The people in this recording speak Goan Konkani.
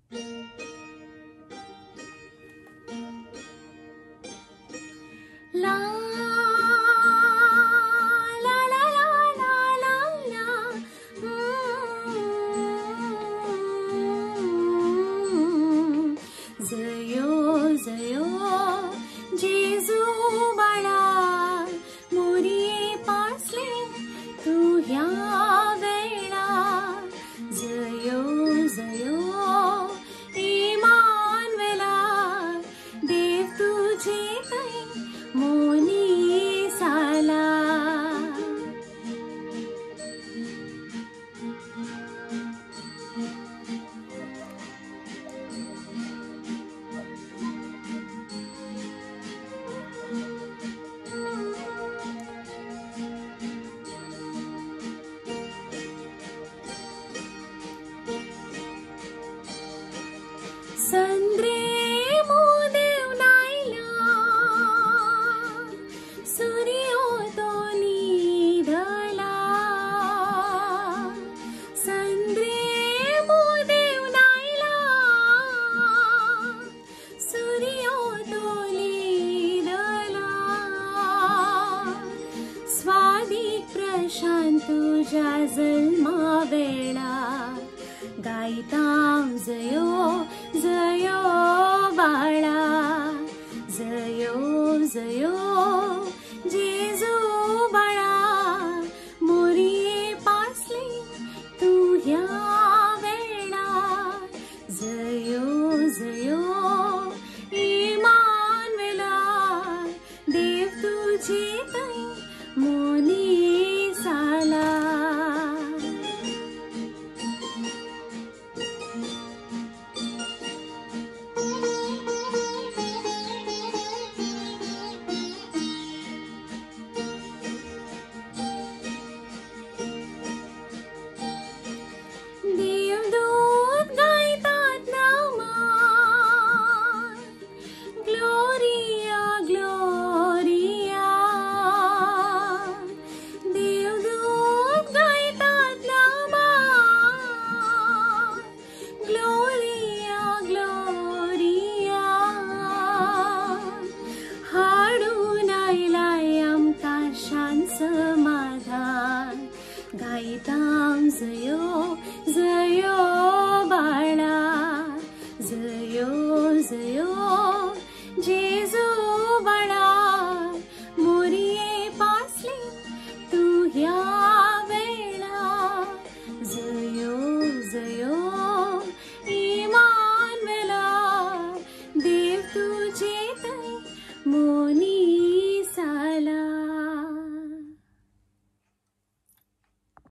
La la la la la la la. जयो जयो जेजू बाळा, मोरये पासले तू ह्या वेळा. जयो जयो इमानुएला, देव तुझे थंय मोनी साला. संद्रे मोदेव नायला, सूर्यो तो न्हिदला. संद्रे मोदेव नायला, सूर्यो तो न्हिदला. स्वादीक प्रशांत तुज्या जल्मा वेळा, गायतां जयो जयो बाळा. जयो जयो जेजू बाळा, मोरये पासले तू ह्या वेळा. जयो जयो इमानुएला, देव तुझे थंय मोनी साला. देवदूत गायतात नामान, ग्लोरिया ग्लोरिया. देवदूत गायतात नामान, ग्लोरिया ग्लोरिया. हाडून आयलाय आमकां शांत समाधान, गायतां जयो जयो बाळा. जयो जयो जेजू बाळा, मोरये पासले तू ह्या वेळा. जयो जयो इमानुएला, देव तुझे थंय मोनी